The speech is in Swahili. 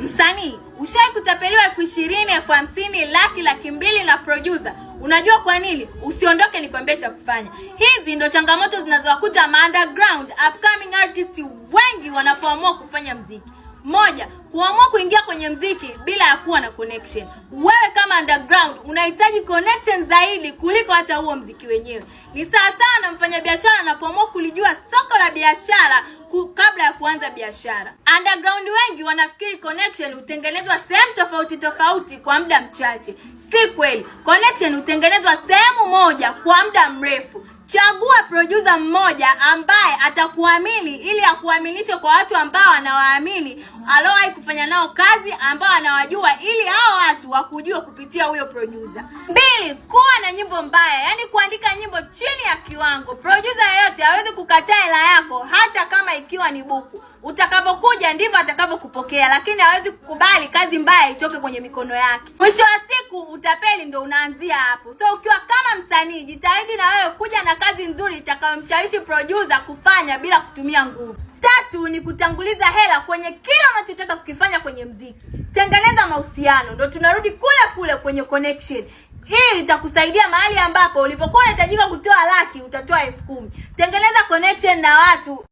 Msanii, ushawahi kutapeliwa 20,000, 50,000, laki, 200,000 na producer? Unajua kwa nini? Usiondoke nikwambie cha kufanya. Hizi ndo changamoto zinazowakuta ma underground upcoming artist wengi wanapoamua kufanya mziki. Moja, kuamua kuingia kwenye mziki bila ya kuwa na connection. Wewe kama underground unahitaji connection zaidi kuliko hata huo mziki wenyewe. Ni sawa sawa na mfanyabiashara anapoamua kulijua soko la biashara kabla ya kuanza biashara. Underground wengi wanafikiri connection hutengenezwa sehemu tofauti tofauti kwa muda mchache. Si kweli. Connection hutengenezwa sehemu moja kwa muda mrefu. Chagua producer mmoja ambaye atakuamini ili akuaminishe kwa watu ambao anawaamini, aliowahi kufanya nao kazi, ambao anawajua, ili hao watu wakujue kupitia huyo producer. Mbili, kuwa na nyimbo mbaya, yaani kuandika nyimbo chini ya kiwango. Producer yeyote hawezi kukataa hela yako hata kama ikiwa ni buku. Utakapokuja ndivyo atakavyokupokea, lakini hawezi kukubali kazi mbaya itoke kwenye mikono yake. Mwisho wa siku utapeli ndo unaanzia hapo. So ukiwa kama msanii, jitahidi na wewe kuja na kazi nzuri itakayomshawishi producer kufanya bila kutumia nguvu. Tatu ni kutanguliza hela kwenye kila unachotaka kukifanya kwenye mziki. Tengeneza mahusiano, ndo tunarudi kule kule kwenye connection. Hii itakusaidia mahali ambapo ulipokuwa unahitajika kutoa laki utatoa 10,000. Tengeneza connection na watu.